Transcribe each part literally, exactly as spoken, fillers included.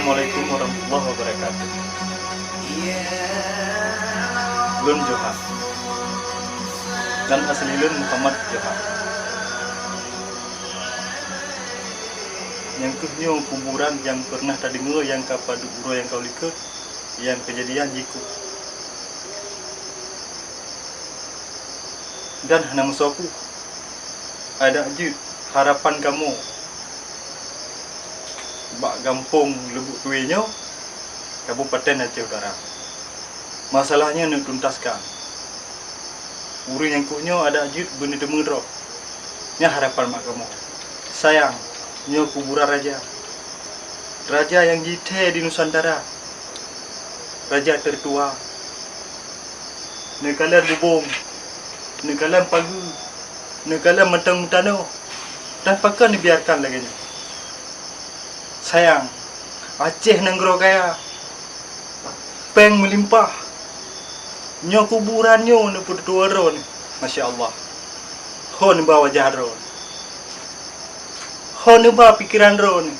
Assalamualaikum warahmatullahi wabarakatuh. Lôn Johar. Nan asli lôn Muhammad Johar. Nyang kheueh nyoe kuburan nyang peureunah tadeungoe nyang ka padub uroe nyang ka u likot, nyang keujadian jikuk. Dan hana meusoe pih. Adak jeuet harapan kamoe bak gampông Lubuk Tue nyoe, Kabupaten Aceh Utara. Masalah nyoe neutuntaskan. Ureuëng nyang kheueh nyoe adak jeuet beuneuteumé droe. Nyan harapan bak kamoe. Sayang, nyoe kuburan raja. Raja nyang jithèe di Nusantara. Raja teutua. Neukalon bubông, neukalon pageue, neukalon mantong meutanoh, dan pakon neubiarkan lagèe nyoe? Sayang, Aceh nanggroe kaya, péng meulimpah. Nyoe kuburan nyoe neupeututoe droeneuh, masya Allah. Ho neuba wajah droeneuh. Ho neuba pikeran droeneuh.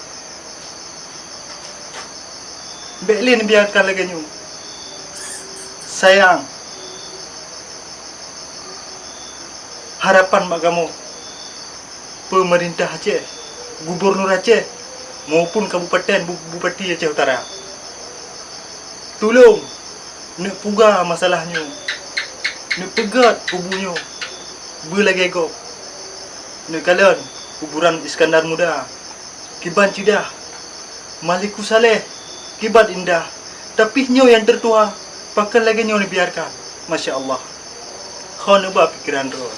Bèk lé neubiarkan lagèe nyoe. Sayang, harapan bak kamoe, peumeurintah Aceh, gubunur Aceh, maupun kabupaten bu-, bupati Aceh Utara, tulông neupeugah masalah nyoe, neupeugèt kubu nyoe beulagèe gob. Neukalon kuburan Iskandar Muda, kiban ceudah, Malikus Saleh, kiban indah, tapi nyoe nyang teutua, pakon lagèe nyoe neubiarkan? Masya Allah. Ho neuba pikeran droe.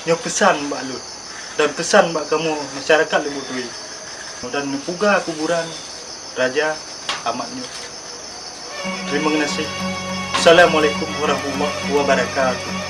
Nyoe peusan bak lôn dan peusan bak kamoe masyarakat Lubuk Tue, dan neupeugah kuburan raja amat nyoe. Terima kasih. Assalamualaikum warahmatullahi wabarakatuh.